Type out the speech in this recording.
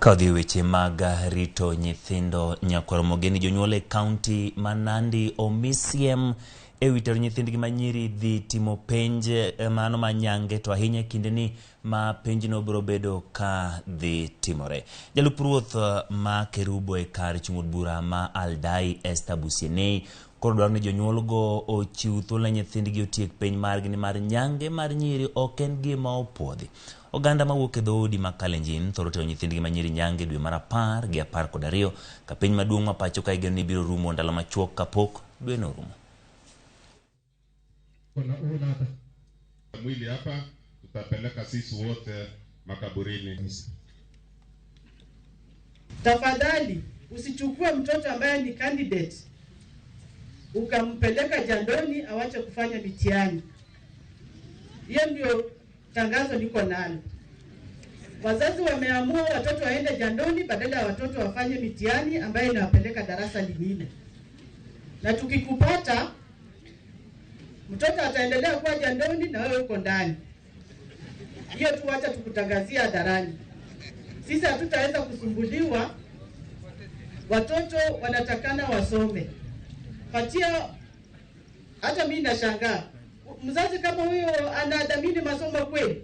Ka odhi e weche mag rito nyithindo, nyakwar Mogeni, jonyuol e kaunti ma Nandi omi siem e wi tero nyithindgi manyiri dhi timo penj mano ma nyange, to ahinya e kindeni ma penjno biro bedo ka dhi timore. Jalup ruoth ma Kerubo e kar chung' od bura ma Aldai, Esther Busienei, koro dwaro ni jonyuolgo ochiw thuolo ne nyithindgi otiek penj margi, nimar nyange mar nyiri ok en gima opuodhi. Oganda mawuok e dhoudi mag Kalenjin thoro tero nyithindgi manyiri nyange dwe mar 10 gi 12, ka piny maduong' ma pacho ka igeno ni biro rumo ndalo machuok kapok dweno orumo. Mwili hapa tutapeleka sisi wote makaburini. Tafadhali usichukue mtoto ambaye ni candidate ukampeleka jandoni awache kufanya mitihani. Hiyo ndio tangazo niko nalo. Wazazi wameamua watoto waende jandoni badala ya watoto wafanye mitihani ambayo inawapeleka darasa lingine. Na tukikupata, mtoto ataendelea kuwa jandoni na wewe uko ndani. Hiyo tu wacha tukutangazia hadharani. Sisi hatutaweza kusumbuliwa. Watoto wanatakana wasome. Patia, hata mimi nashangaa. Mzazi kama huyo anadhamini masomo kweli?